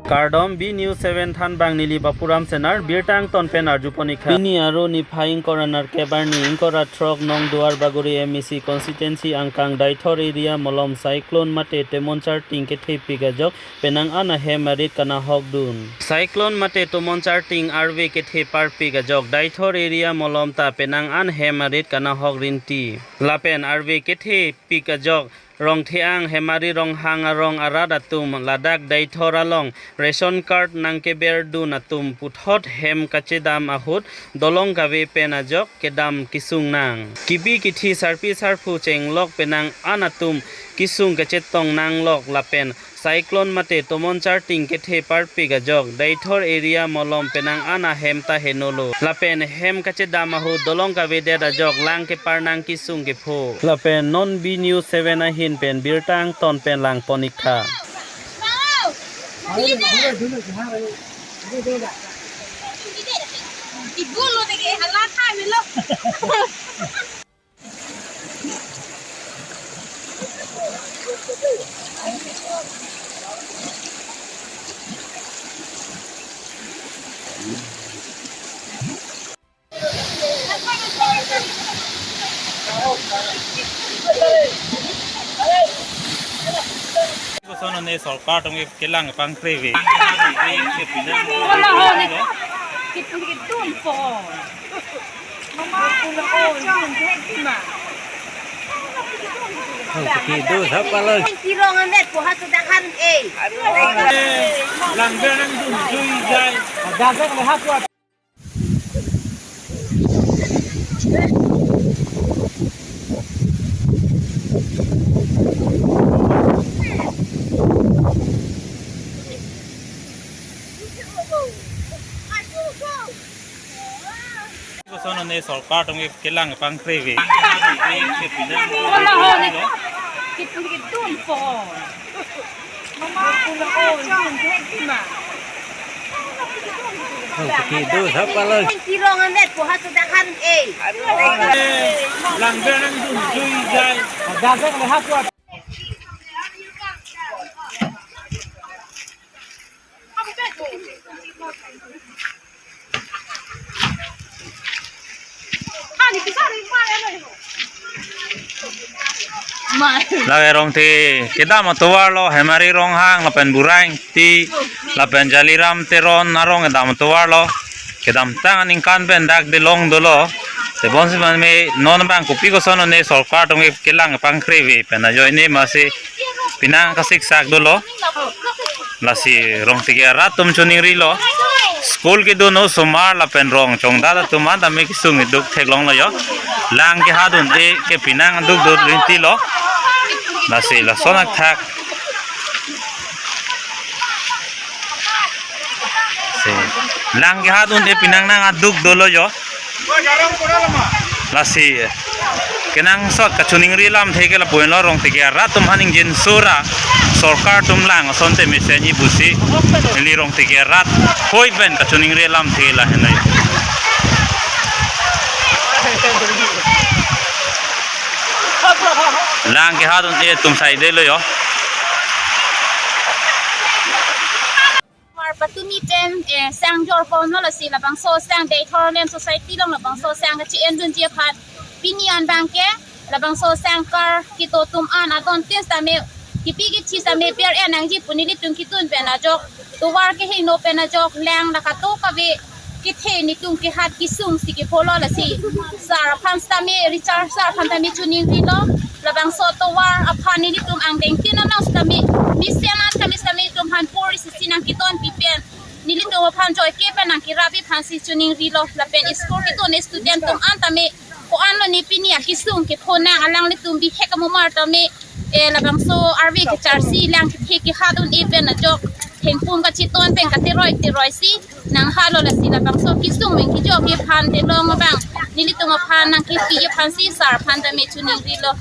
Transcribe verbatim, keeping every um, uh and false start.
Kardom, B News seven thanbang neli Bapuram Senar, birta angton pen arjupon ik tha. Pini Aru niphai ingkoi ra nerkep arni, ingkoi ra throk, nong Duarbagori M A C constituency angkang Deithor area malom cyclone mate tomon charting kethepik ajok penang an ahem arit kanahokdun. Cyclone mate tomon charting arve kethe parpik ajok Deithor area malom ta penang an hem arit kanahok rinti. Lapen arve kethepik ajok Rongtheang Hemari Ronghang arong arat atum ladak Deithor along ration card nangkeberdun atum puthot hem kachedam ahut dolong kave pen ajok kedam kesung nang. Kipi kithi sarpi sarpo chenglok penang an atum kesung kachetong nanglok lapen cyclone mate tomon charting kethe parpik ajok Deithor area malom penang an ahem ta henolo. Lapen hem kachedam ahut dolong kavedet ajok lang kepar nang kesung kepho. Lapen non B News seven ahin pen birta angton pen langpon ik tha. Koson ne sorkar atum ke kelang pangkreve. Wala ho ne. Kitum kitum po. Mama, wala ho ne. Oh, kitu, siapa lagi? Tirong amet po ha sudah kan, eh. Langgar nangdun jui jai. Dasar lehat kuat. Koson ne sorkar atum ke kelang pangkreve. Wala ho ne. Kitum kitum po. Mama, wala ho ne. Oh, kitu, siapa lagi? Tirong amet po ha sudah kan, eh. Langgar nangdun jui jai. Dasar lehat kuat. Lake Rongthe kedam atovar lo, Hemari Ronghang lapen Burai Ingti lapen Jaliram Teron arong kedam atovar lo. Kedamtang aningkan pen dak delong dolo. Tebonsi mane non abang kopi koson ne sorkar atum ke kelang pangkreve pen ajoine masi penang kasiksak dolo. Lasi Rongthe ke arat atum choningrilo. School kedun osomar lapen rong chongdat atum an tame kesung keduk theklonglo jo. Lang kehadun-e ke penang dukdut rinti lo. Lasi lason athak. Si. Lang kehadun-e penang nangduk dolo jo. Lasi kenangsot kachoningri alamthe ke lapu-an lo, Rongthe ke arat atum aphan ingjinso ra sorkar atum lang asonte mesenji pusi neli Rongthe ke arat hoi pen kachoningri alamthe lahenlo. Lang kehadun-e atum saidelo jo. Mar patumi pen, eh, sang jorpon lo, lasi labangso sang Deithor Land Society along labangso sang kachi-endunji aphan pini an abang ke labangso sang kar kedo atum an adon tin sitame kipi kithi sitame per-en nangji pu nelitum kedun pen ajok tovar kehingno pen ajok lang la kato kave kethe netum kehat kesung si kepho lo, lasi sir aphan sitame, Richard sir aphan tame choningrilo. Labangso tovar aphan nelitum angdeng tin along sitame mesen an tame sitame netum aphan pori sisi nangkedonpi pen nelitum aphan joike pen nangkerapji aphansi choningrilo. Lapen school kedun student atum an tame ko-an lo ne pini akesung kepho nang, alanglitum bihek amomar tame, eh, labangso arve kecharsi lang kethe kehadun-e pen ajok thengpum kacheton pen kateroi teroi si nanghalo, lasi labangso kesung pen kejokji aphan delong abang nelitum aphan nangkepiji aphansi sir aphan tame choningrilo.